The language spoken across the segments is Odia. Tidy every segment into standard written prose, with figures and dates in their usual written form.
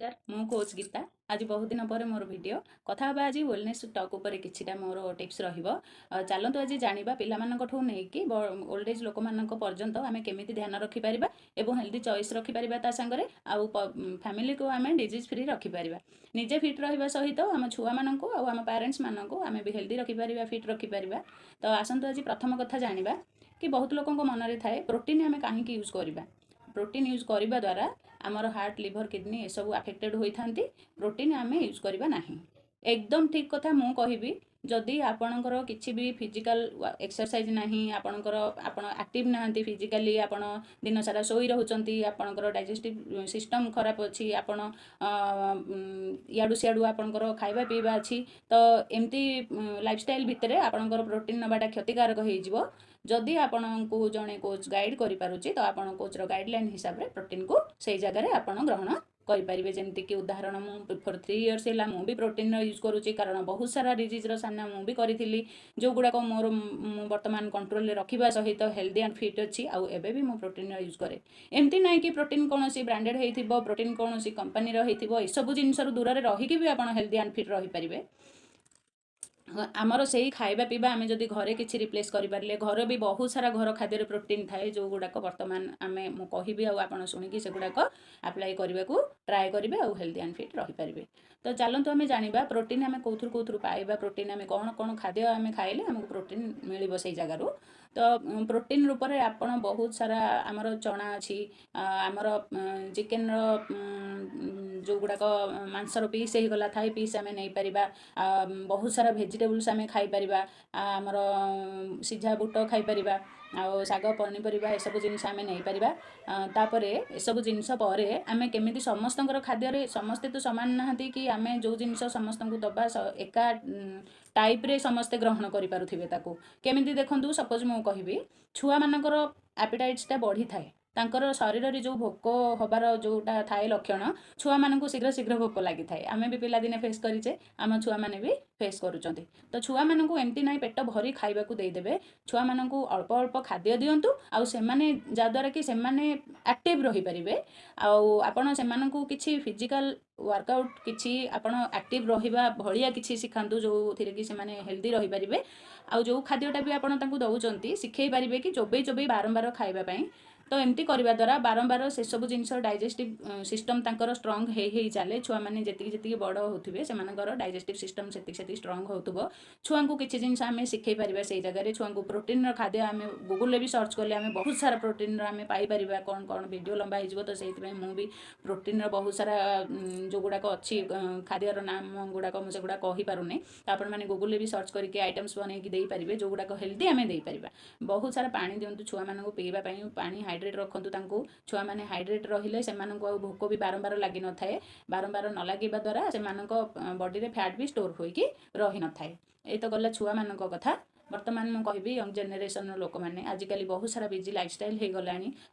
ନମସ୍କାର, ମୁଁ କୋଚ୍ ଗୀତା। ଆଜି ବହୁତ ଦିନ ପରେ ମୋର ଭିଡ଼ିଓ। କଥା ହେବା ଆଜି ୱେଲନେସ୍ ଟକ୍ ଉପରେ, କିଛିଟା ମୋର ଟିପ୍ସ ରହିବ। ଚାଲନ୍ତୁ ଆଜି ଜାଣିବା, ପିଲାମାନଙ୍କଠୁ ନେଇକି ଓଲ୍ଡ ଏଜ୍ ଲୋକମାନଙ୍କ ପର୍ଯ୍ୟନ୍ତ ଆମେ କେମିତି ଧ୍ୟାନ ରଖିପାରିବା ଏବଂ ହେଲ୍ଦି ଚଏସ୍ ରଖିପାରିବା, ତା ସାଙ୍ଗରେ ଆଉ ଫ୍ୟାମିଲିକୁ ଆମେ ଡିଜିଜ୍ ଫ୍ରି ରଖିପାରିବା। ନିଜେ ଫିଟ୍ ରହିବା ସହିତ ଆମ ଛୁଆମାନଙ୍କୁ ଆଉ ଆମ ପ୍ୟାରେଣ୍ଟସ୍ମାନଙ୍କୁ ଆମେ ବି ହେଲ୍ଦି ରଖିପାରିବା, ଫିଟ୍ ରଖିପାରିବା। ତ ଆସନ୍ତୁ ଆଜି ପ୍ରଥମ କଥା ଜାଣିବା କି ବହୁତ ଲୋକଙ୍କ ମନରେ ଥାଏ, ପ୍ରୋଟିନ୍ ଆମେ କାହିଁକି ୟୁଜ୍ କରିବା? ପ୍ରୋଟିନ୍ ୟୁଜ୍ କରିବା ଦ୍ୱାରା ଆମର ହାର୍ଟ, ଲିଭର, କିଡ଼ନୀ ଏସବୁ ଆଫେକ୍ଟେଡ଼ ହୋଇଥାନ୍ତି, ପ୍ରୋଟିନ୍ ଆମେ ୟୁଜ୍ କରିବା ନାହିଁ। ଏକଦମ ଠିକ୍ କଥା। ମୁଁ କହିବି, ଯଦି ଆପଣଙ୍କର କିଛି ବି ଫିଜିକାଲ ଏକ୍ସରସାଇଜ ନାହିଁ, ଆପଣଙ୍କର ଆପଣ ଆକ୍ଟିଭ ନାହାନ୍ତି ଫିଜିକାଲି, ଆପଣ ଦିନସାରା ଶୋଇ ରହୁଛନ୍ତି, ଆପଣଙ୍କର ଡାଇଜେଷ୍ଟିଭ୍ ସିଷ୍ଟମ୍ ଖରାପ ଅଛି, ଆପଣ ଇଆଡ଼ୁ ସିଆଡ଼ୁ ଆପଣଙ୍କର ଖାଇବା ପିଇବା ଅଛି, ତ ଏମିତି ଲାଇଫଷ୍ଟାଇଲ୍ ଭିତରେ ଆପଣଙ୍କର ପ୍ରୋଟିନ୍ ନେବାଟା କ୍ଷତିକାରକ ହେଇଯିବ। ଯଦି ଆପଣଙ୍କୁ ଜଣେ କୋଚ୍ ଗାଇଡ଼ କରିପାରୁଛି, ତ ଆପଣ କୋଚ୍ର ଗାଇଡ଼ଲାଇନ୍ ହିସାବରେ ପ୍ରୋଟିନ୍କୁ ସେଇ ଜାଗାରେ ଆପଣ ଗ୍ରହଣ କରିପାରିବେ। ଯେମିତିକି ଉଦାହରଣ, ମୁଁ ଫର୍ 3 ଇୟର୍ସ ହେଲା ମୁଁ ବି ପ୍ରୋଟିନ୍ର ୟୁଜ୍ କରୁଛି, କାରଣ ବହୁତ ସାରା ଡିଜିଜ୍ର ସାମ୍ନା ମୁଁ ବି କରିଥିଲି, ଯେଉଁଗୁଡ଼ାକ ମୋର ମୁଁ ବର୍ତ୍ତମାନ କଣ୍ଟ୍ରୋଲରେ ରଖିବା ସହିତ ହେଲ୍ଦି ଆଣ୍ଡ ଫିଟ୍ ଅଛି। ଆଉ ଏବେ ବି ମୁଁ ପ୍ରୋଟିନ୍ର ୟୁଜ୍ କରେ। ଏମିତି ନାହିଁ କି ପ୍ରୋଟିନ୍ କୌଣସି ବ୍ରାଣ୍ଡେଡ଼ ହେଇଥିବ, ପ୍ରୋଟିନ୍ କୌଣସି କମ୍ପାନୀର ହେଇଥିବ। ଏସବୁ ଜିନିଷରୁ ଦୂରରେ ରହିକି ବି ଆପଣ ହେଲ୍ଦି ଆଣ୍ଡ ଫିଟ୍ ରହିପାରିବେ। ଆମର ସେଇ ଖାଇବା ପିଇବା ଆମେ ଯଦି ଘରେ କିଛି ରିପ୍ଲେସ୍ କରିପାରିଲେ, ଘରେ ବି ବହୁତ ସାରା ଘର ଖାଦ୍ୟରେ ପ୍ରୋଟିନ୍ ଥାଏ, ଯେଉଁଗୁଡ଼ାକ ବର୍ତ୍ତମାନ ଆମେ ମୁଁ କହିବି ଆଉ ଆପଣ ଶୁଣିକି ସେଗୁଡ଼ାକ ଆପ୍ଲାଏ କରିବାକୁ ଟ୍ରାଏ କରିବେ ଆଉ ହେଲ୍ଦି ଆଣ୍ଡ ଫିଟ୍ ରହିପାରିବେ। ତ ଚାଲନ୍ତୁ ଆମେ ଜାଣିବା, ପ୍ରୋଟିନ୍ ଆମେ କେଉଁଥିରୁ କେଉଁଥିରୁ ପାଇବା, ପ୍ରୋଟିନ୍ ଆମେ କ'ଣ କ'ଣ ଖାଦ୍ୟ ଆମେ ଖାଇଲେ ଆମକୁ ପ୍ରୋଟିନ୍ ମିଳିବ ସେଇ ଜାଗାରୁ। ତ ପ୍ରୋଟିନ୍ ରୂପରେ ଆପଣ ବହୁତ ସାରା ଆମର ଚଣା ଅଛି, ଆମର ଚିକେନର ଯେଉଁଗୁଡ଼ାକ ମାଂସର ପିସ୍ ହେଇଗଲା, ଥାଇ ପିସ୍ ଆମେ ନେଇପାରିବା, ବହୁତ ସାରା ଭେଜିଟେବୁଲ୍ସ ଆମେ ଖାଇପାରିବା, ଆମର ସିଝା ବୁଟ ଖାଇପାରିବା ଆଉ ଶାଗ, ପନିପରିବା ଏସବୁ ଜିନିଷ ଆମେ ନେଇପାରିବା। ତାପରେ ଏସବୁ ଜିନିଷ ପରେ ଆମେ କେମିତି ସମସ୍ତଙ୍କର ଖାଦ୍ୟରେ, ସମସ୍ତେ ତ ସମାନ ନାହାନ୍ତି କି ଆମେ ଯେଉଁ ଜିନିଷ ସମସ୍ତଙ୍କୁ ଦେବା ଏକା ଟାଇପ୍ରେ ସମସ୍ତେ ଗ୍ରହଣ କରିପାରୁଥିବେ, ତାକୁ କେମିତି ଦେଖନ୍ତୁ। ସପୋଜ୍ ମୁଁ କହିବି, ଛୁଆମାନଙ୍କର ଆପିଟାଇଟ୍ସଟା ବଢ଼ିଥାଏ, ତାଙ୍କର ଶରୀରରେ ଯେଉଁ ଭୋକ ହେବାର ଯେଉଁଟା ଥାଏ ଲକ୍ଷଣ, ଛୁଆମାନଙ୍କୁ ଶୀଘ୍ର ଶୀଘ୍ର ଭୋକ ଲାଗିଥାଏ। ଆମେ ବି ପିଲାଦିନେ ଫେସ୍ କରିଛେ, ଆମ ଛୁଆମାନେ ବି ଫେସ୍ କରୁଛନ୍ତି। ତ ଛୁଆମାନଙ୍କୁ ଏମିତି ନାହିଁ ପେଟ ଭରି ଖାଇବାକୁ ଦେଇଦେବେ। ଛୁଆମାନଙ୍କୁ ଅଳ୍ପ ଅଳ୍ପ ଖାଦ୍ୟ ଦିଅନ୍ତୁ ଆଉ ସେମାନେ ଯାହାଦ୍ୱାରା କି ସେମାନେ ଆକ୍ଟିଭ୍ ରହିପାରିବେ। ଆଉ ଆପଣ ସେମାନଙ୍କୁ କିଛି ଫିଜିକାଲ ୱାର୍କଆଉଟ୍, କିଛି ଆପଣ ଆକ୍ଟିଭ୍ ରହିବା ଭଳିଆ କିଛି ଶିଖାନ୍ତୁ, ଯେଉଁଥିରେ କି ସେମାନେ ହେଲ୍ଦି ରହିପାରିବେ। ଆଉ ଯେଉଁ ଖାଦ୍ୟଟା ବି ଆପଣ ତାଙ୍କୁ ଦେଉଛନ୍ତି, ଶିଖେଇ ପାରିବେ କି ଚୋବେଇ ଚୋବେଇ ବାରମ୍ବାର ଖାଇବା ପାଇଁ। ତ ଏମିତି କରିବା ଦ୍ୱାରା ବାରମ୍ବାର ସେସବୁ ଜିନିଷ ଡାଇଜେଷ୍ଟିଭ୍ ସିଷ୍ଟମ୍ ତାଙ୍କର ଷ୍ଟ୍ରଙ୍ଗ ହେଇ ହେଇ ଚାଲେ। ଛୁଆମାନେ ଯେତିକି ଯେତିକି ବଡ଼ ହେଉଥିବେ, ସେମାନଙ୍କର ଡାଇଜେଷ୍ଟିଭ୍ ସିଷ୍ଟମ୍ ସେତିକି ସେତିକି ଷ୍ଟ୍ରଙ୍ଗ ହେଉଥିବ। ଛୁଆଙ୍କୁ କିଛି ଜିନିଷ ଆମେ ଶିଖେଇ ପାରିବା ସେଇ ଜାଗାରେ। ଛୁଆଙ୍କୁ ପ୍ରୋଟିନ୍ର ଖାଦ୍ୟ ଆମେ ଗୁଗୁଲରେ ବି ସର୍ଚ୍ଚ କଲେ ଆମେ ବହୁତ ସାରା ପ୍ରୋଟିନ୍ର ଆମେ ପାଇପାରିବା କ'ଣ କ'ଣ। ଭିଡ଼ିଓ ଲମ୍ବା ହେଇଯିବ, ତ ସେଇଥିପାଇଁ ମୁଁ ବି ପ୍ରୋଟିନ୍ର ବହୁତ ସାରା ଯେଉଁଗୁଡ଼ାକ ଅଛି ଖାଦ୍ୟର ନାମ ଗୁଡ଼ାକ ମୁଁ ସେଗୁଡ଼ାକ କହିପାରୁନି। ତ ଆପଣମାନେ ଗୁଗୁଲରେ ବି ସର୍ଚ୍ଚ କରିକି ଆଇଟମ୍ସ ବନେଇକି ଦେଇପାରିବେ, ଯେଉଁଗୁଡ଼ାକ ହେଲ୍ଦି ଆମେ ଦେଇପାରିବା। ବହୁତ ସାରା ପାଣି ଦିଅନ୍ତୁ ଛୁଆମାନଙ୍କୁ ପିଇବା ପାଇଁ, ପାଣି ହାଇଡ୍ରେଟ୍ ରଖନ୍ତୁ ତାଙ୍କୁ। ଛୁଆମାନେ ହାଇଡ୍ରେଟ୍ ରହିଲେ ସେମାନଙ୍କୁ ଆଉ ଭୋକ ବି ବାରମ୍ବାର ଲାଗିନଥାଏ। ବାରମ୍ବାର ନ ଲାଗିବା ଦ୍ୱାରା ସେମାନଙ୍କ ବଡ଼ିରେ ଫ୍ୟାଟ୍ ବି ଷ୍ଟୋର୍ ହୋଇକି ରହିନଥାଏ। ଏଇ ତ ଗଲା ଛୁଆମାନଙ୍କ କଥା। ବର୍ତ୍ତମାନ ମୁଁ କହିବି, ୟଙ୍ଗ ଜେନେରେସନ୍ର ଲୋକମାନେ ଆଜିକାଲି ବହୁତ ସାରା ବିଜି ଲାଇଫଷ୍ଟାଇଲ୍ ହେଇଗଲାଣି,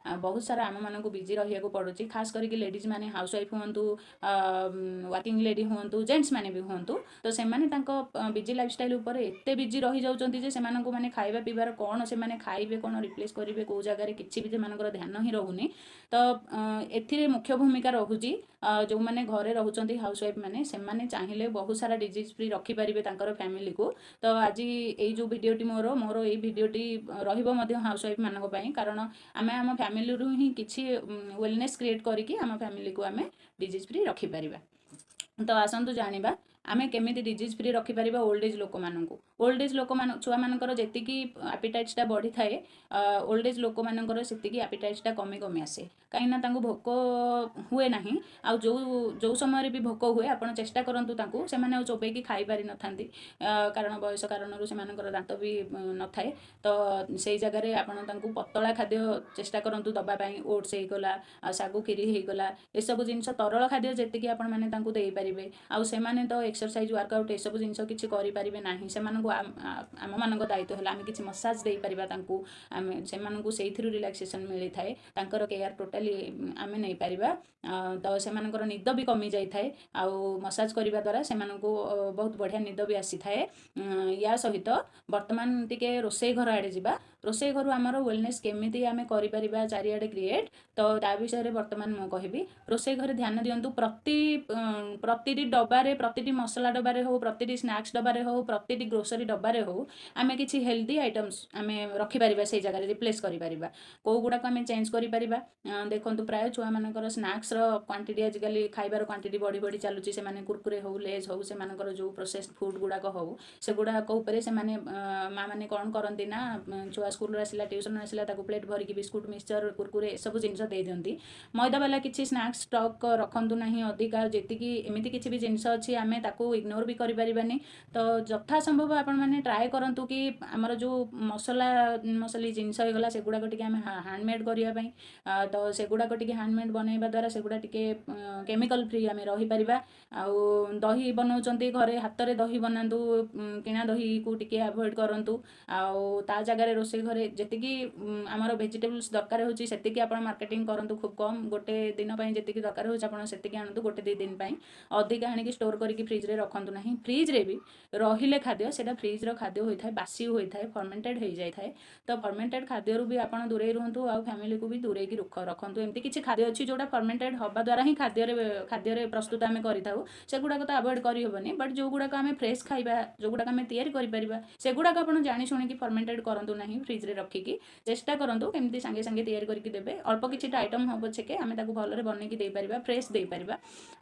ବହୁତ ସାରା ଆମମାନଙ୍କୁ ବିଜି ରହିବାକୁ ପଡ଼ୁଛି, ଖାସ୍ କରିକି ଲେଡ଼ିଜ୍ ମାନେ, ହାଉସ୍ ୱାଇଫ୍ ହୁଅନ୍ତୁ, ୱାର୍କିଂ ଲେଡ଼ି ହୁଅନ୍ତୁ, ଜେଣ୍ଟସ୍ ମାନେ ବି ହୁଅନ୍ତୁ। ତ ସେମାନେ ତାଙ୍କ ବିଜି ଲାଇଫଷ୍ଟାଇଲ୍ ଉପରେ ଏତେ ବିଜି ରହିଯାଉଛନ୍ତି ଯେ ସେମାନଙ୍କୁ ମାନେ ଖାଇବା ପିଇବାର କ'ଣ ସେମାନେ ଖାଇବେ, କ'ଣ ରିପ୍ଲେସ୍ କରିବେ କେଉଁ ଜାଗାରେ, କିଛି ବି ସେମାନଙ୍କର ଧ୍ୟାନ ହିଁ ରହୁନି। ତ ଏଥିରେ ମୁଖ୍ୟ ଭୂମିକା ରହୁଛି ଯେଉଁମାନେ ଘରେ ରହୁଛନ୍ତି, ହାଉସ୍ ୱାଇଫ୍ ମାନେ, ସେମାନେ ଚାହିଁଲେ ବହୁତ ସାରା ଡିଜିଜ୍ ଫ୍ରି ରଖିପାରିବେ ତାଙ୍କର ଫ୍ୟାମିଲିକୁ। ତ ଆଜି ଏଇ ଯେଉଁ ଭିଡ଼ିଓଟି ମୋର ଏଇ ଭିଡ଼ିଓଟି ରହିବ ମଧ୍ୟ ହାଉସ୍ ୱାଇଫ୍ ମାନଙ୍କ ପାଇଁ, କାରଣ ଆମେ ଆମ ଫ୍ୟାମିଲିରୁ ହିଁ କିଛି ୱେଲନେସ୍ କ୍ରିଏଟ୍ କରିକି ଆମ ଫ୍ୟାମିଲିକୁ ଆମେ ଡିଜିଜ୍ ଫ୍ରି ରଖିପାରିବା। ତ ଆସନ୍ତୁ ଜାଣିବା, ଆମେ କେମିତି ଡିଜିଜ୍ ଫ୍ରି ରଖିପାରିବା ଓଲ୍ଡ ଏଜ୍ ଲୋକମାନଙ୍କୁ। ଓଲ୍ଡ ଏଜ୍ ଲୋକମାନ, ଛୁଆମାନଙ୍କର ଯେତିକି ଆପିଟାଇଟ୍ସଟା ବଢ଼ିଥାଏ, ଓଲ୍ଡ ଏଜ୍ ଲୋକମାନଙ୍କର ସେତିକି ଆପିଟାଇଟ୍ସଟା କମି କମି ଆସେ, କାହିଁକିନା ତାଙ୍କୁ ଭୋକ ହୁଏ ନାହିଁ। ଆଉ ଯେଉଁ ଯେଉଁ ସମୟରେ ବି ଭୋକ ହୁଏ, ଆପଣ ଚେଷ୍ଟା କରନ୍ତୁ ତାଙ୍କୁ, ସେମାନେ ଆଉ ଚୋବେଇକି ଖାଇପାରିନଥାନ୍ତି, କାରଣ ବୟସ କାରଣରୁ ସେମାନଙ୍କର ଦାନ୍ତ ବି ନଥାଏ। ତ ସେଇ ଜାଗାରେ ଆପଣ ତାଙ୍କୁ ପତଳା ଖାଦ୍ୟ ଚେଷ୍ଟା କରନ୍ତୁ ଦେବା ପାଇଁ। ଓଟ୍ସ ହେଇଗଲା ଆଉ ଶାଗୁ କ୍ଷୀରି ହେଇଗଲା, ଏସବୁ ଜିନିଷ ତରଳ ଖାଦ୍ୟ ଯେତିକି ଆପଣମାନେ ତାଙ୍କୁ ଦେଇପାରିବେ। ଆଉ ସେମାନେ ତ ଏକ୍ସରସାଇଜ୍, ୱାର୍କଆଉଟ୍ ଏସବୁ ଜିନିଷ କିଛି କରିପାରିବେ ନାହିଁ। ସେମାନଙ୍କୁ ଆମମାନଙ୍କ ଦାୟିତ୍ୱ ହେଲା ଆମେ କିଛି ମସାଜ ଦେଇପାରିବା ତାଙ୍କୁ, ଆମେ ସେମାନଙ୍କୁ ସେଇଥିରୁ ରିଲାକ୍ସେସନ୍ ମିଳିଥାଏ। ତାଙ୍କର କେୟାର ଟୋଟାଲି ଆମେ ନେଇପାରିବା। ତ ସେମାନଙ୍କର ନିଦ ବି କମି ଯାଇଥାଏ ଆଉ ମସାଜ କରିବା ଦ୍ୱାରା ସେମାନଙ୍କୁ ବହୁତ ବଢ଼ିଆ ନିଦ ବି ଆସିଥାଏ। ୟା ସହିତ ବର୍ତ୍ତମାନ ଟିକେ ରୋଷେଇ ଘର ଆଡ଼େ ଯିବା। ରୋଷେଇ ଘରୁ ଆମର ୱେଲନେସ୍ କେମିତି ଆମେ କରିପାରିବା ଚାରିଆଡ଼େ କ୍ରିଏଟ୍, ତ ତା ବିଷୟରେ ବର୍ତ୍ତମାନ ମୁଁ କହିବି। ରୋଷେଇ ଘରେ ଧ୍ୟାନ ଦିଅନ୍ତୁ, ପ୍ରତିଟି ଡବାରେ, ପ୍ରତିଟି ମସଲା ଡବାରେ ହଉ, ପ୍ରତିଟି ସ୍ନାକ୍ସ ଡବାରେ ହଉ, ପ୍ରତିଟି ଗ୍ରୋସରୀ ଡବାରେ ହଉ, ଆମେ କିଛି ହେଲ୍ଦି ଆଇଟମ୍ସ ଆମେ ରଖିପାରିବା, ସେଇ ଜାଗାରେ ରିପ୍ଲେସ୍ କରିପାରିବା। କେଉଁ ଗୁଡ଼ାକ ଆମେ ଚେଞ୍ଜ କରିପାରିବା? ଦେଖନ୍ତୁ, ପ୍ରାୟ ଛୁଆମାନଙ୍କର ସ୍ନାକ୍ସର କ୍ୱାଣ୍ଟିଟି, ଆଜିକାଲି ଖାଇବାର କ୍ୱାଣ୍ଟିଟି ବଢ଼ି ବଢ଼ି ଚାଲୁଛି। ସେମାନେ କୁରକୁରେ ହଉ, ଲେଜ୍ ହଉ, ସେମାନଙ୍କର ଯେଉଁ ପ୍ରୋସେସ୍ ଫୁଡ଼୍ ଗୁଡ଼ାକ ହଉ, ସେଗୁଡ଼ାକ ଉପରେ ସେମାନେ ମା ମାନେ କ'ଣ କରନ୍ତି ନା, ଛୁଆ ସ୍କୁଲରୁ ଆସିଲା, ଟ୍ୟୁସନରୁ ଆସିଲା, ତାକୁ ପ୍ଲେଟ୍ ଭରିକି ବିସ୍କୁଟ୍, ମିକ୍ସଚର, କୁରକୁରେ ଏସବୁ ଜିନିଷ ଦେଇଦିଅନ୍ତି। ମଇଦା ବାଲା କିଛି ସ୍ନାକ୍ସ ଷ୍ଟକ୍ ରଖନ୍ତୁ ନାହିଁ ଅଧିକା। ଯେତିକି ଏମିତି କିଛି ବି ଜିନିଷ ଅଛି, ଆମେ ତାକୁ ଇଗ୍ନୋର ବି କରିପାରିବାନି। ତ ଯଥା ସମ୍ଭବ ଆପଣମାନେ ଟ୍ରାଏ କରନ୍ତୁ କି ଆମର ଯେଉଁ ମସଲା ମସଲି ଜିନିଷ ହେଇଗଲା, ସେଗୁଡ଼ାକ ଟିକେ ଆମେ ହ୍ୟାଣ୍ଡମେଡ଼୍ କରିବା ପାଇଁ। ତ ସେଗୁଡ଼ାକ ଟିକେ ହ୍ୟାଣ୍ଡମେଡ଼୍ ବନେଇବା ଦ୍ୱାରା ସେଗୁଡ଼ା ଟିକେ କେମିକାଲ ଫ୍ରି ଆମେ ରହିପାରିବା। ଆଉ ଦହି ବନାଉଛନ୍ତି ଘରେ, ହାତରେ ଦହି ବନାନ୍ତୁ, କିଣା ଦହିକୁ ଟିକେ ଆଭଏଡ଼ କରନ୍ତୁ। ଆଉ ତା ଜାଗାରେ ରୋଷେଇ ଘରେ ଯେତିକି ଆମର ଭେଜିଟେବଲ୍ସ ଦରକାର ହେଉଛି, ସେତିକି ଆପଣ ମାର୍କେଟିଂ କରନ୍ତୁ। ଖୁବ୍ କମ୍, ଗୋଟେ ଦିନ ପାଇଁ ଯେତିକି ଦରକାର ହେଉଛି ଆପଣ ସେତିକି ଆଣନ୍ତୁ, ଗୋଟେ ଦୁଇ ଦିନ ପାଇଁ। ଅଧିକା ଆଣିକି ଷ୍ଟୋର୍ କରିକି ଫ୍ରିଜ୍ରେ ରଖନ୍ତୁ ନାହିଁ। ଫ୍ରିଜ୍ରେ ବି ରହିଲେ ଖାଦ୍ୟ, ସେଇଟା ଫ୍ରିଜ୍ର ଖାଦ୍ୟ ହୋଇଥାଏ, ବାସି ହୋଇଥାଏ, ଫର୍ମେଣ୍ଟେଡ଼ ହେଇଯାଇଥାଏ। ତ ଫର୍ମେଣ୍ଟେଡ଼ ଖାଦ୍ୟରୁ ବି ଆପଣ ଦୂରେଇ ରୁହନ୍ତୁ ଆଉ ଫ୍ୟାମିଲିକୁ ବି ଦୂରେଇକି ରଖନ୍ତୁ। ଏମିତି କିଛି ଖାଦ୍ୟ ଅଛି ଯେଉଁଟା ଫର୍ମେଣ୍ଟେଡ଼ ହେବା ଦ୍ୱାରା ହିଁ ଖାଦ୍ୟରେ ପ୍ରସ୍ତୁତ ଆମେ କରିଥାଉ, ସେଗୁଡ଼ାକ ତ ଆଭଏଡ଼ କରିହେବନି। ବଟ୍ ଯେଉଁଗୁଡ଼ାକ ଆମେ ଫ୍ରେଶ୍ ଖାଇବା, ଯେଉଁଗୁଡ଼ାକ ଆମେ ତିଆରି କରିପାରିବା, ସେଗୁଡ଼ାକ ଆପଣ ଜାଣି ଶୁଣିକି ଫର୍ମେଣ୍ଟେଡ଼ କରନ୍ତୁ ନାହିଁ। ଫ୍ରିଜ୍ରେ ରଖିକି ଚେଷ୍ଟା କରନ୍ତୁ କେମିତି ସାଙ୍ଗେ ସାଙ୍ଗେ ତିଆରି କରିକି ଦେବେ। ଅଳ୍ପ କିଛିଟା ଆଇଟମ୍ ହବ ପଛକେ ଆମେ ତାକୁ ଭଲରେ ବନେଇକି ଦେଇପାରିବା, ଫ୍ରେଶ୍ ଦେଇପାରିବା।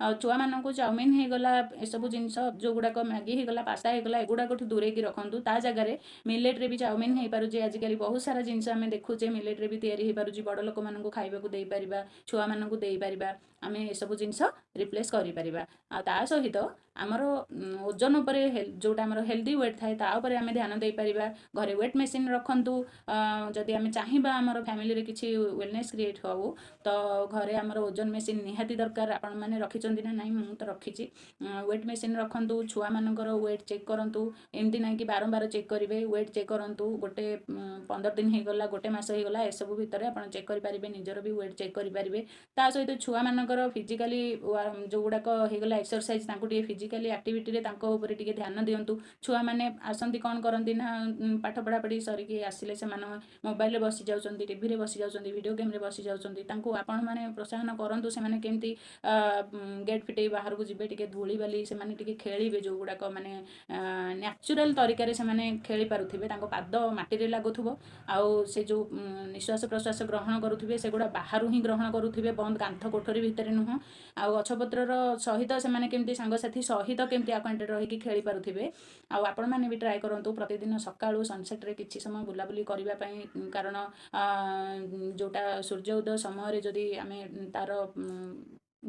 ଆଉ ଛୁଆମାନଙ୍କୁ ଚାଉମିନ୍ ହେଇଗଲା, ଏସବୁ ଜିନିଷ ଯେଉଁଗୁଡ଼ାକ ମ୍ୟାଗି ହେଇଗଲା, ପାସ୍ତା ହେଇଗଲା, ଏଗୁଡ଼ାକଠୁ ଦୂରେଇକି ରଖନ୍ତୁ। ତା ଜାଗାରେ ମିଲେଟ୍ରେ ବି ଚାଉମିନ୍ ହେଇପାରୁଛି। ଆଜିକାଲି ବହୁତ ସାରା ଜିନିଷ ଆମେ ଦେଖୁଛେ ମିଲେଟ୍ରେ ବି ତିଆରି ହେଇପାରୁଛି। ବଡ଼ ଲୋକମାନଙ୍କୁ ଖାଇବାକୁ ଦେଇପାରିବା, ଛୁଆମାନଙ୍କୁ ଦେଇପାରିବା, ଆମେ ଏସବୁ ଜିନିଷ ରିପ୍ଲେସ୍ କରିପାରିବା। ଆଉ ତା ସହିତ ଆମର ଓଜନ ଉପରେ, ଯେଉଁଟା ଆମର ହେଲ୍ଦି ୱେଟ୍ ଥାଏ, ତା ଉପରେ ଆମେ ଧ୍ୟାନ ଦେଇପାରିବା। ଘରେ ୱେଟ୍ ମେସିନ୍ ରଖନ୍ତୁ। ଯଦି ଆମେ ଚାହିଁବା ଆମର ଫ୍ୟାମିଲିରେ କିଛି ୱେଲନେସ୍ କ୍ରିଏଟ୍ ହଉ, ତ ଘରେ ଆମର ଓଜନ ମେସିନ୍ ନିହାତି ଦରକାର। ଆପଣମାନେ ରଖିଛନ୍ତି ନା ନାହିଁ? ମୁଁ ତ ରଖିଛି। ୱେଟ୍ ମେସିନ୍ ରଖନ୍ତୁ, ଛୁଆମାନଙ୍କର ୱେଟ୍ ଚେକ୍ କରନ୍ତୁ। ଏମିତି ନାହିଁ କି ବାରମ୍ବାର ଚେକ୍ କରିବେ, ୱେଟ୍ ଚେକ୍ କରନ୍ତୁ। ଗୋଟେ 15 ଦିନ ହେଇଗଲା, ଗୋଟେ ମାସ ହେଇଗଲା, ଏସବୁ ଭିତରେ ଆପଣ ଚେକ୍ କରିପାରିବେ, ନିଜର ବି ୱେଟ୍ ଚେକ୍ କରିପାରିବେ। ତା ସହିତ ଛୁଆମାନଙ୍କର ଫିଜିକାଲି ଯେଉଁଗୁଡ଼ାକ ହେଇଗଲା ଏକ୍ସରସାଇଜ୍, ତାଙ୍କୁ ଟିକେ ଫିଜିକାଲି ଆକ୍ଟିଭିଟିରେ ତାଙ୍କ ଉପରେ ଟିକେ ଧ୍ୟାନ ଦିଅନ୍ତୁ। ଛୁଆମାନେ ଆସନ୍ତି, କ'ଣ କରନ୍ତି ନା, ପାଠ ପଢ଼ାପଢ଼ି ସରିକି ଆସିଲେ ସେମାନେ ମୋବାଇଲରେ ବସି ଯାଉଛନ୍ତି, ଟିଭିରେ ବସି ଯାଉଛନ୍ତି, ଭିଡ଼ିଓ ଗେମ୍ରେ ବସି ଯାଉଛନ୍ତି। ତାଙ୍କୁ ଆପଣମାନେ ପ୍ରୋତ୍ସାହନ କରନ୍ତୁ, ସେମାନେ କେମିତି ଗେଟ୍ ଫିଟେଇ ବାହାରକୁ ଯିବେ, ଟିକେ ଧୂଳି ବାଲି ସେମାନେ ଟିକେ ଖେଳିବେ, ଯେଉଁଗୁଡ଼ାକ ମାନେ ନ୍ୟାଚୁରାଲ ତରିକାରେ ସେମାନେ ଖେଳି ପାରୁଥିବେ, ତାଙ୍କ ପାଦ ମାଟିରେ ଲାଗୁଥିବ ଆଉ ସେ ଯେଉଁ ନିଶ୍ୱାସ ପ୍ରଶ୍ୱାସ ଗ୍ରହଣ କରୁଥିବେ, ସେଗୁଡ଼ା ବାହାରୁ ହିଁ ଗ୍ରହଣ କରୁଥିବେ, ବନ୍ଦ କାନ୍ଥ କୋଠରୀ ଭିତରେ ନୁହଁ। ଆଉ ଗଛପତ୍ରର ସହିତ ସେମାନେ କେମିତି, ସାଙ୍ଗସାଥି ସହିତ କେମିତି ଆକ୍ୱାଣ୍ଟେଡ଼ ରହିକି ଖେଳି ପାରୁଥିବେ। ଆଉ ଆପଣମାନେ ବି ଟ୍ରାଏ କରନ୍ତୁ ପ୍ରତିଦିନ ସକାଳୁ ସନସେଟ୍ରେ କିଛି ସମୟ ବୁଲାବୁଲି କରିବା ପାଇଁ, କାରଣ ଯେଉଁଟା ସୂର୍ଯ୍ୟ ଉଦୟ ସମୟରେ ଯଦି ଆମେ ତାର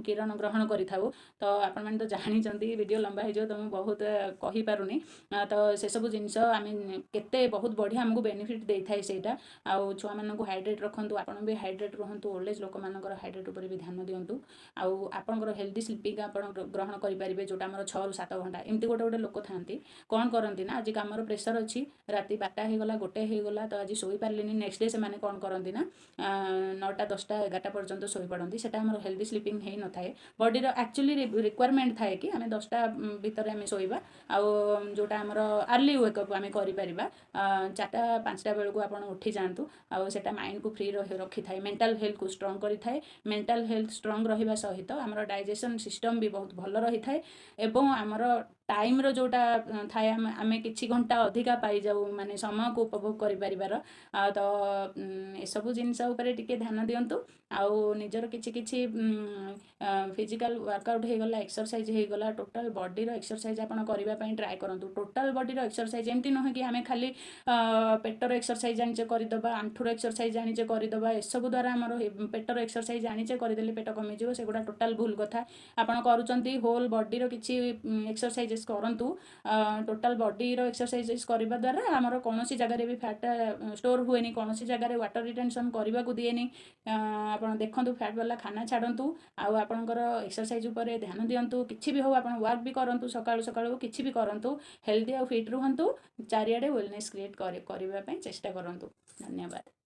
କିରଣ ଗ୍ରହଣ କରିଥାଉ, ତ ଆପଣମାନେ ତ ଜାଣିଛନ୍ତି, ଭିଡ଼ିଓ ଲମ୍ବା ହେଇଯିବ, ତ ମୁଁ ବହୁତ କହିପାରୁନି। ତ ସେସବୁ ଜିନିଷ ଆମେ କେତେ ବହୁତ ବଢ଼ିଆ ଆମକୁ ବେନିଫିଟ୍ ଦେଇଥାଏ ସେଇଟା। ଆଉ ଛୁଆମାନଙ୍କୁ ହାଇଡ୍ରେଟ୍ ରଖନ୍ତୁ, ଆପଣ ବି ହାଇଡ୍ରେଟ୍ ରୁହନ୍ତୁ। ଓଲ୍ଡ ଏଜ୍ ଲୋକମାନଙ୍କର ହାଇଡ୍ରେଟ୍ ଉପରେ ବି ଧ୍ୟାନ ଦିଅନ୍ତୁ। ଆଉ ଆପଣଙ୍କର ହେଲ୍ଦି ସ୍ଲିପିଂ ଆପଣ ଗ୍ରହଣ କରିପାରିବେ, ଯେଉଁଟା ଆମର 6ରୁ 7 ଘଣ୍ଟା। ଏମିତି ଗୋଟେ ଗୋଟେ ଲୋକ ଥାନ୍ତି, କ'ଣ କରନ୍ତି ନା, ଆଜି କାମର ପ୍ରେସର ଅଛି, ରାତି 12ଟା ହେଇଗଲା, 1 ହେଇଗଲା, ତ ଆଜି ଶୋଇପାରିଲିନି। ନେକ୍ସଟ ଡେ ସେମାନେ କ'ଣ କରନ୍ତି ନା, 9ଟା, 10ଟା, 11ଟା ପର୍ଯ୍ୟନ୍ତ ଶୋଇପଡ଼ନ୍ତି। ସେଟା ଆମର ହେଲ୍ଦି ସ୍ଲିପିଂ ହେଇନଥାଏ। ବଡ଼ିର ଆକ୍ଚୁଆଲି ରିକ୍ୱାରମେଣ୍ଟ ଥାଏ କି ଆମେ 10ଟା ଭିତରେ ଆମେ ଶୋଇବା। ଆଉ ଯେଉଁଟା ଆମର ଆର୍ଲି ୱେକଅପ୍ ଆମେ କରିପାରିବା, 4ଟା 5ଟା ବେଳକୁ ଆପଣ ଉଠି ଯାଆନ୍ତୁ। ଆଉ ସେଟା ମାଇଣ୍ଡକୁ ଫ୍ରି ରଖିଥାଏ, ମେଣ୍ଟାଲ ହେଲ୍ଥକୁ ଷ୍ଟ୍ରଙ୍ଗ କରିଥାଏ। ମେଣ୍ଟାଲ ହେଲ୍ଥ ଷ୍ଟ୍ରଙ୍ଗ ରହିବା ସହିତ ଆମର ଡାଇଜେସନ୍ ସିଷ୍ଟମ୍ ବି ବହୁତ ଭଲ ରହିଥାଏ ଏବଂ ଆମର ଟାଇମ୍ର ଯେଉଁଟା ଥାଏ, ଆମେ କିଛି ଘଣ୍ଟା ଅଧିକା ପାଇଯାଉ, ମାନେ ସମୟକୁ ଉପଭୋଗ କରିପାରିବାର। ତ ଏସବୁ ଜିନିଷ ଉପରେ ଟିକେ ଧ୍ୟାନ ଦିଅନ୍ତୁ। ଆଉ ନିଜର କିଛି କିଛି ଫିଜିକାଲ ୱାର୍କଆଉଟ୍ ହେଇଗଲା, ଏକ୍ସରସାଇଜ୍ ହେଇଗଲା, ଟୋଟାଲ ବଡ଼ିର ଏକ୍ସରସାଇଜ୍ ଆପଣ କରିବା ପାଇଁ ଟ୍ରାଏ କରନ୍ତୁ। ଟୋଟାଲ ବଡ଼ିର ଏକ୍ସରସାଇଜ୍ ଏମିତି ନୁହେଁ କି ଆମେ ଖାଲି ପେଟର ଏକ୍ସରସାଇଜ୍ ଜାଣିଛେ କରିଦେବା, ଆଣ୍ଠୁର ଏକ୍ସରସାଇଜ୍ ଜାଣିଛେ କରିଦେବା, ଏସବୁ ଦ୍ୱାରା ଆମର ପେଟର ଏକ୍ସରସାଇଜ୍ ଜାଣିଛେ କରିଦେଲେ ପେଟ କମିଯିବ, ସେଗୁଡ଼ା ଟୋଟାଲ ଭୁଲ କଥା ଆପଣ କରୁଛନ୍ତି। ହୋଲ୍ ବଡ଼ିର କିଛି ଏକ୍ସରସାଇଜେସ୍ କରନ୍ତୁ। ଟୋଟାଲ ବଡ଼ିର ଏକ୍ସରସାଇଜେସ୍ କରିବା ଦ୍ୱାରା ଆମର କୌଣସି ଜାଗାରେ ବି ଫ୍ୟାଟ୍ଟା ଷ୍ଟୋର୍ ହୁଏନି, କୌଣସି ଜାଗାରେ ୱାଟର ରିଟେନସନ୍ କରିବାକୁ ଦିଏନି। ଆପଣ ଦେଖନ୍ତୁ, ଫ୍ୟାଟ୍ ବାଲା ଖାନା ଛାଡ଼ନ୍ତୁ ଆଉ ଆପଣଙ୍କର ଏକ୍ସରସାଇଜ୍ ଉପରେ ଧ୍ୟାନ ଦିଅନ୍ତୁ। କିଛି ବି ହଉ, ଆପଣ ୱାର୍କ ବି କରନ୍ତୁ, ସକାଳୁ ସକାଳୁ କିଛି ବି କରନ୍ତୁ, ହେଲ୍ଦି ଆଉ ଫିଟ୍ ରୁହନ୍ତୁ। ଚାରିଆଡ଼େ ୱେଲନେସ୍ କ୍ରିଏଟ୍ କରିବା ପାଇଁ ଚେଷ୍ଟା କରନ୍ତୁ। ଧନ୍ୟବାଦ।